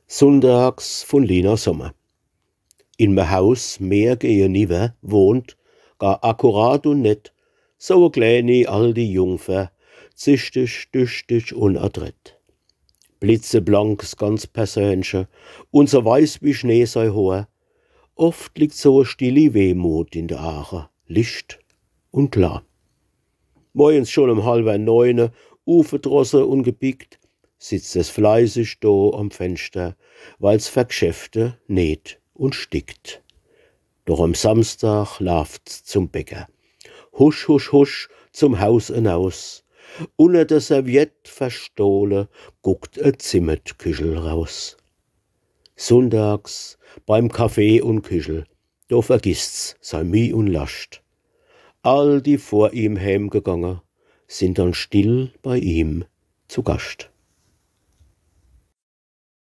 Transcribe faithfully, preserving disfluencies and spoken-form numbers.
Sunndags vun Lina Sommer. In me Haus mer gegenüber wohnt, gar akkurat un nett, so e kläni aldi Jungfer, zichtig, düchtig un adrett. Blitzeblank s ganz Persönche un so weiß wie Schnee sei Hoor. Oft liegt so e stilli Wehmut in de Aache, licht un klar. Morjens schon um halwer neune, uverdrosse un gebickt, sitzt es fleißig do am Fenster, weil's fer Gschäfte näht un stickt. Doch am Samstag laaft's zum Bäcker. Husch, husch, husch, zum Haus enaus. Unner de Serviett verstohle guckt e Zimmetkichel raus. Sunndags beim Kaffee un Kichel, do vergisst's sei Mieh un Lascht. All, die vor ihm hemgegange, sin dann still bei ihm zu Gascht.